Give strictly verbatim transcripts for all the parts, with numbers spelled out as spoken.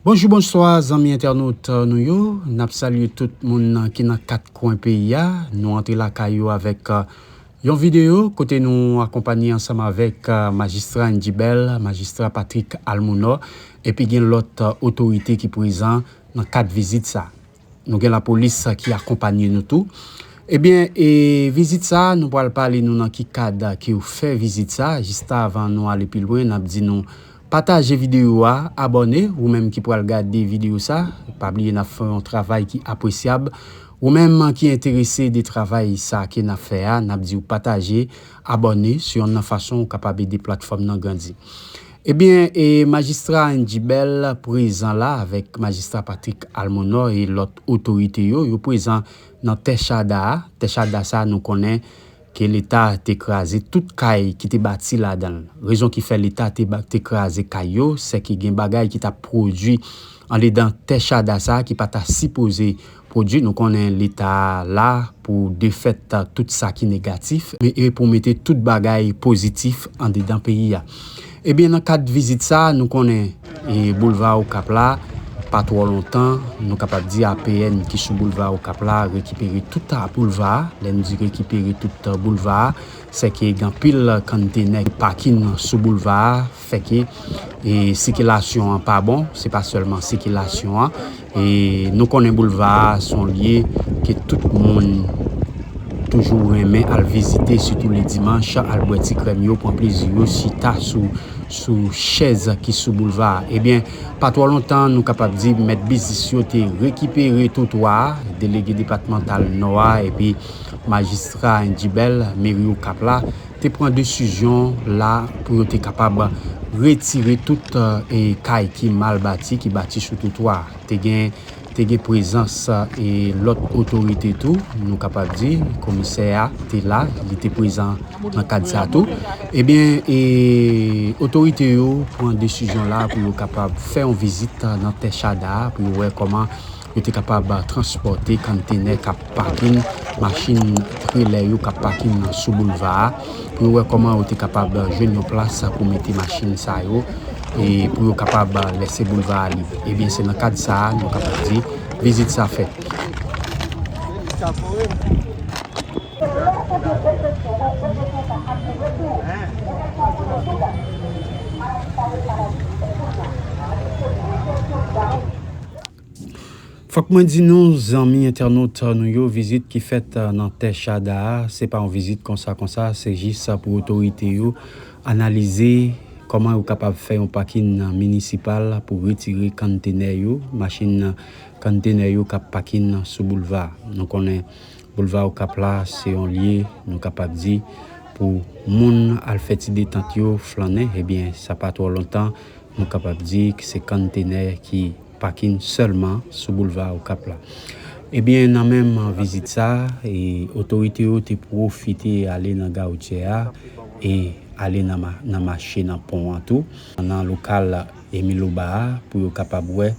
Bonjou, bonswa, zanmi entènot nou yo. N ap salye tout moun ki nan kat kwen peyi a. Nou antre lakay yo avèk, euh, yon videyo kote nou akonpanye ansanm avèk, euh, majistra Andy Bell, majistra Patrick Almonor, epi gen lòt, euh, otorite ki prezan nan kad vizit sa. Nou gen lapolis ki akonpanye nou tou. Ebyen, e vizit sa, nou pral pale nou nan ki kad ke yo fè vizit sa. Jis avan nou ale pi lwen, n ap di nou pataje videyo a, abòne, ou menm ki pral gade videyo sa, pa bliye n ap fè yon travay ki apresyab. Ou menm ki enterese de travay sa ke n ap fè a, n ap di w pataje, abòne, se yonn nan fason ou kapab ede platfòm nan grandi. Ebyen, e majistra Andy Bell prezan la avèk majistra Patrick Almonor e lòt otorite yo, yo prezan nan tè Chada a. Tè Chada sa, nou konnen ke Leta te kraze tout kay ki te bati ladan l. Rezon ki fè Leta te ba-, te kraze kay yo, se ke gen bagay ki t ap pwodui andedan tè Chada sa ki pa ta sipoze pwodui. Nou konnen Leta a la pou defèt tout sa ki negatif, e pou mete tout bagay pozitif andedan peyi a. Ebyen, nan kad vizit sa, nou konnen, e, Boulva Okap la, pa twò lontan, nou kapab di A P N ki sou Boulva Okap la rekipere tout boulva a. Lè n di rekipere tout boulva a, se ke gen anpil konntenè ki pakin sou boulva a, fè ke, e, sikilasyon an pa bon, se pa sèlman sikilasyon an. E nou konnen boulva a se yon lye ke tout moun toujou renmen al vizite, sitou le dimanch, al bwè ti krèm yo, pran plezi yo, chita sou, sou chèz ki sou boulva a. Ebyen, pa twò lontan, nou kapab di mèt biznis yo te rekipere twotwa a, delege depatmantal Nò a, epi majistra Andy Bell, meri Okap la, te pran desizyon la pou yo te kapab retire tout, e, kay ki mal bati, ki bati sou twotwa. Te gen, te gen prezans, e, lòt otorite tou, nou kapab di, komisè a te la, li te prezan nan kad sa tou. Ebyen, e, otorite yo pran desizyon la pou yo kapab fè yon vizit nan tè Chada a, pou yo wè kòman yo te kapab transpòte konntenè k ap pakin, machin trelè yo k ap pakin sou boulva a, pou yo wè kòman yo te kapab jwenn yon plas pou mete machin sa yo, e pou yo kapab lèse boulva a lib. Ebyen, se nan kad sa a, nou kapab di, vizit sa fèt. Fòk mwen di nou, zanmi entènot nou yo, vizit ki fèt, e, nan tè Chada a, se pa yon vizit konsa konsa, se jis pou otorite yo analize kòman yo kapab fè yon pakin minisipal pou retire konntenè yo, machin konntenè yo k ap pakin sou boulva. Nou konnen boulva Okap la, se yon lye, nou kapab di, pou moun al fè ti detant yo, flannen. Ebyen, sa pa twò lontan, nou kapab di ke se konntenè ki pakin sèlman sou boulva Okap la. Ebyen, nan menm vizit sa, e, otorite yo te pwofite ale nan gawotyè a e ale nan ma-, nan mache nan pon an tou, nan lokal Emile Oba a, pou yo kapab wè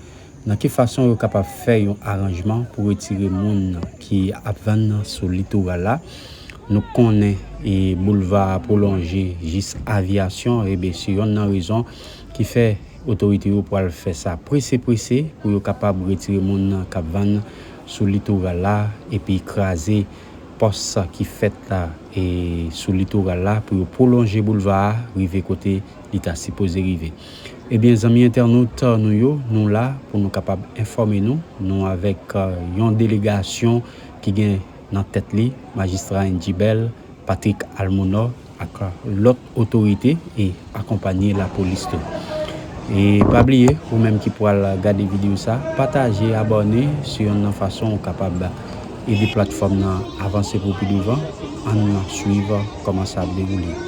nan ki fason yo kapab fè yon aranjman pou retire moun ki ap vann sou litoral la. Nou konnen, e, boulva a pwolonje jis Aviyasyon, ebyen, se yonn nan rezon ki fè otorite yo pral fè sa prese prese pou yo kapab retire moun k ap vann sou litoral la epi kraze pòs ki fèt la, e, sou litoral la pou yo pwolonje boulva a rive kote li ta sipoze rive. Ebyen, zanmi entènot nou yo, nou la pou nou kapab enfòme nou. Nou avèk, e, yon delegasyon ki gen nan tèt li majistra Andy Bell, Patrick Almonor ak lòt otorite e akonpanye lapolis tou. E pa bliye, ou menm ki pral gade videyo sa, pataje, abòne, se yonn nan fason ou kapab ede platfòm nan avanse pou pi douvan. Ann swiv kòman sa ap dewoule.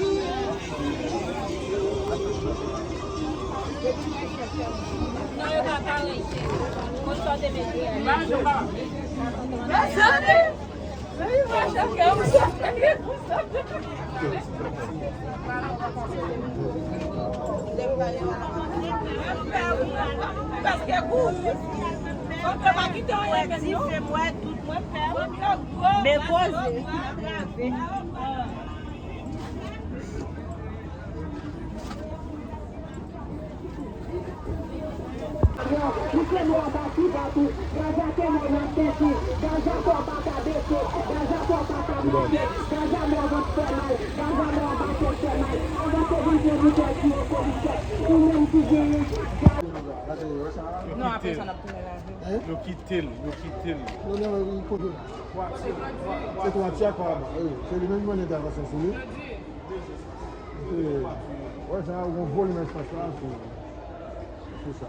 Non, apre sa, n ap tounen lave. Yo kite l, yo kite l. Non, non, li kote la. Se twati a kwa la. Wi, se li menm ki ban entèvansyon sou li. Wè, sa, yon volim espas la, sou, sou sa.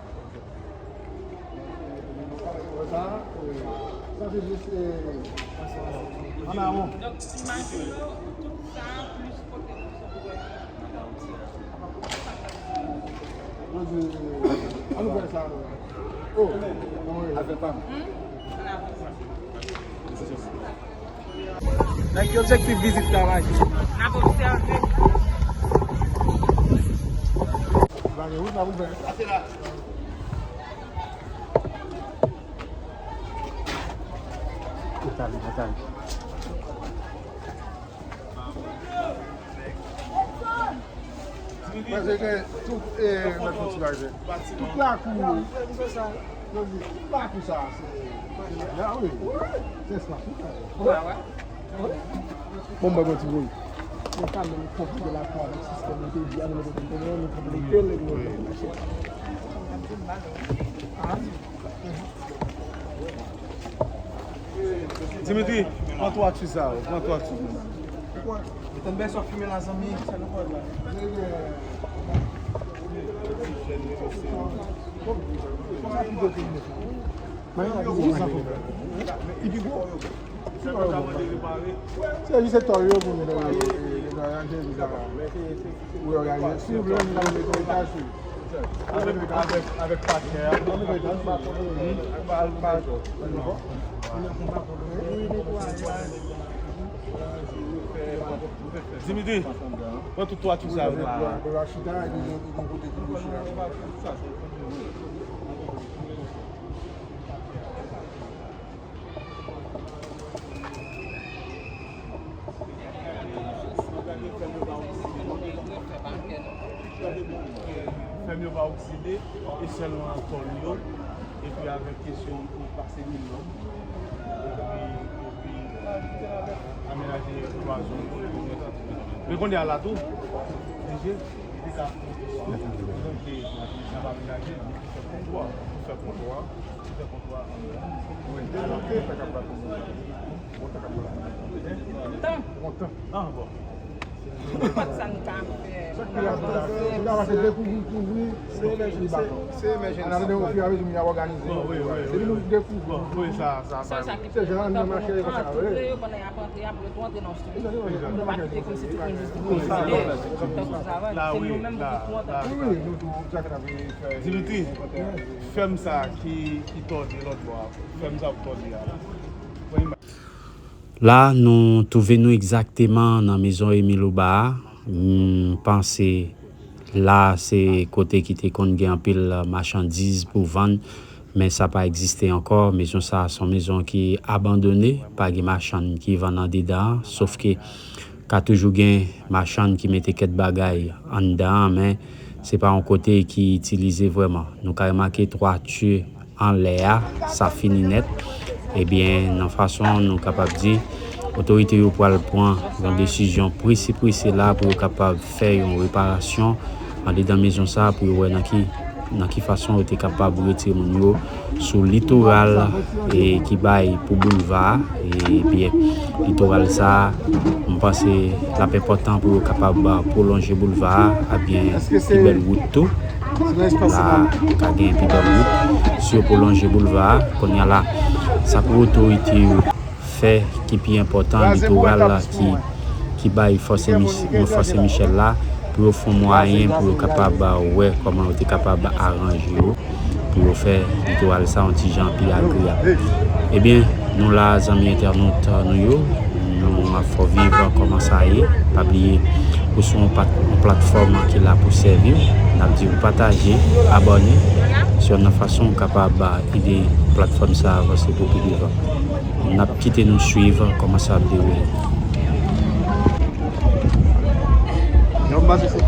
Wè, sa, sa se jis, eh, an amon. Donk, imajine w, tout sa, plis kote nou sot wè. An nou fè sa, non. Oh, bon, wi. Afè pa m. Nan ki objektif vizit travay? N ap obsève. Bagay wout la pou fè. Etale, etale. Paske gen tout, eh, mèt fon ti bagay. Tout lakou, tout lakou sa, se, se la, wi. Se espas, wi. Bon, m bay yon ti boul. Nou ka menm konplete lakou avèk sistèm nou te di a, nou mete kontènè, nou konplete l, nou mache. Dimitri, pran twa ti sa yo, pran twa ti. Mete bèl sòs fimen la, zanmi. Li pi gwo. Se jis se tòl yo pou nou, eh, eh, eh, ranje li la. Wi, òganize. Si w vle, nou ka mete yon etaj sou. Avèk, avèk, avèk patnè a. Dimitri, pran tout twa ti sa yo. Fèm yo pa okside, e sèlman tòl yo, epi avèk kesyon pou pase milòm, epi, epi amenaje klwazon yo. Men kounye a la tou, D J, li te ka fè yon kesyon, nou te, n ap amenaje, nou te fè kontwa, nou fè kontwa. Tan. Ah, bon. Nenpòt sa n ka fè. Sa k pi rapid la, se dekouvri, kouvri, se emèje, se, se emèje. An apre, ofiramezu, moun ap òganize. Bon, wi, wi, wi. Depi nou dekouvri. Bon, wi, sa, sa, sa, se jan nan mache, sa, wi. Yo pandan y ap antre, y ap tou antre nan yon estwikti. Yo pa kite kòmsi tout moun jis dekouvri. Tankou sa, se nou menm ki tou antre. Wi, wi, nou tou, sa k ap fè. Dimitri, fèm sa ki, ki tòde lòt bò a. Fèm sa ap tòde a. La, nou twouve nou egzakteman nan mezon Emile Oba a. M panse la, se kote ki te konn gen anpil machandiz pou vann, men sa pa egziste ankò. Mezon sa a, se yon mezon ki abandone, pa gen machann ki vann andedan an, sof ke ka toujou gen machann ki mete kèk bagay anndan an, men se pa yon kote ki itilize vrèman. Nou ka remake twati anlè a, sa fini nèt. Ebyen, nan fason nou kapab di, otorite yo pral pran yon desizyon prese prese la pou yo kapab fè yon reparasyon andedan mezon sa a pou yo wè nan ki, nan ki fason yo te kapab retire moun yo sou litoral, e, ki bay pou boulva a. Ebyen, litoral sa a, m panse l ap enpòtan pou yo kapab, a, pwolonje boulva a, a byen pi bèl wout tou. La, ka gen pi bèl wout. Si yo pwolonje boulva a, kounye a la, sa pou otorite yo fè ki pi enpòtan, litoral la ki, ki bay Fò Sen Mich-, yo Fò Sen Michèl la, pou yo fè yon mwayen pou yo kapab, a, wè kòman yo te kapab aranje yo, pou yo fè litoral sa yon ti jan pi agreyab. Ebyen, nou la, zanmi entènot nou yo, nou ap fè w viv kòman sa ye. Pa bliye, ou sou yon pat-, yon platfòm ki la pou sèvi w. N ap di w pataje, abòne. Se youn nan fason ou kapab ede platfòm sa avanse pou pi devan. N ap kite nou swiv kòman sa ap dewoule. Yon pase se